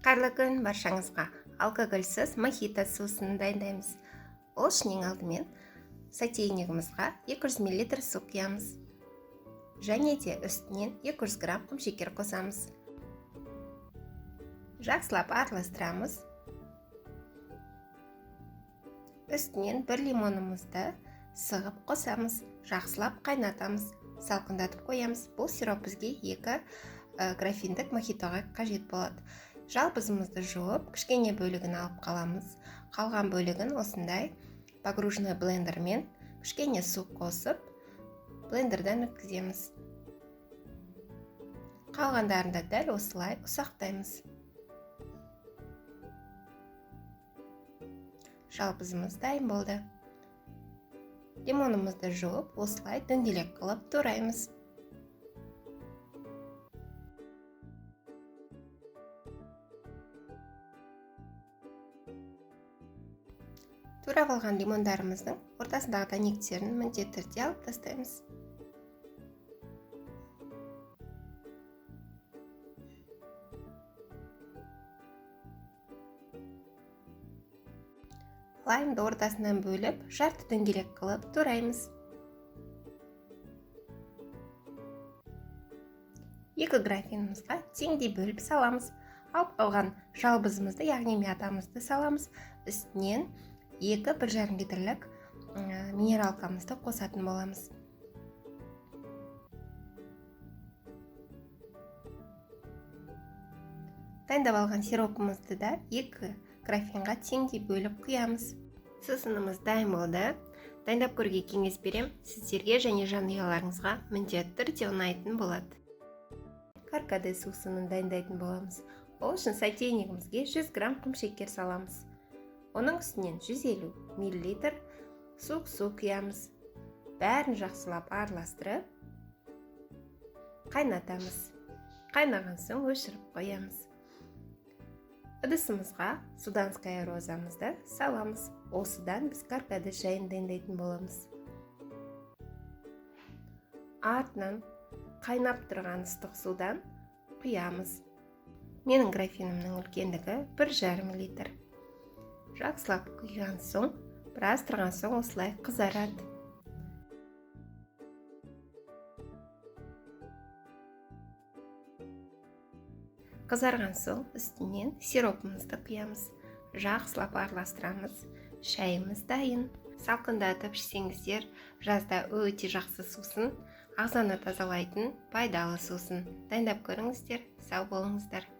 Қайырлы күн баршаңызға. Алкогольсіз мохито сусынын дайындаймыз. Ол үшін ең алдымен сотейнигімізға 200 мл су құямыз. Және де үстінен 200 грамм құмшекер қосамыз. Жақсылап араластырамыз. Үстінен бір лимонымызды сығып қосамыз. Жақсылап қайнатамыз, салқындатып қоямыз. Бұл сироп бізге 2 графиндік мохитоға қажет болады. Жалбызымызды жуып, кішкене бөлігін алып қаламыз. Қалған бөлігін осындай погружной блендермен кішкене су қосып, блендерден өткіземіз. Қалғандарын да дәл осылай ұсақтаймыз. Жалбызымыз дайын болды. Лимонымызды жуып, осылай дөңгелек қылып тураймыз. Турап алған лимондарымыздың ортасындағы дәнектерін міндетті түрде алып тастаймыз. Лаймды ортасынан бөліп, жарты дөңгелек қылып тураймыз. 2 графинімізға теңдей бөліп саламыз. Алып қалған жалбызымызды, яғни мятамызды саламыз. Үстінен 2-1,5 литрлік минералкамызды қосатын боламыз. Дайындап алған сиропымызды да 2 графинға теңдей бөліп құямыз. Сусынымыз дайын болды. Дайындап көруге кеңес берем. Сіздерге және жанұяларыңызға міндетті түрде ұнайтын болады. Каркаде сусынын дайындайтын боламыз. Ол үшін сотейнигімізге 100 грамм құмшекер саламыз. Оның үстінен 150 миллилитр суық су құямыз. Бәрін жақсылап араластырып, қайнатамыз. Қайнаған соң өшіріп қоямыз. Ыдысымызға суданская розамызды саламыз. Осыдан біз каркаде шайын дайындайтын боламыз. Артынан қайнап тұрған ыстық судан құямыз. Менің графинімнің үлкендігі 1,5 литр. Жақсылап құйған соң, біраз тұрған соң осылай қызарады. Қызарған соң үстінен сиропымызды құямыз. Жақсылап араластырамыз. Шайымыз дайын. Салқындатып ішсеңіздер, жазда өте жақсы сусын, ағзаны тазалайтын пайдалы сусын. Дайындап көріңіздер. Сау болыңыздар.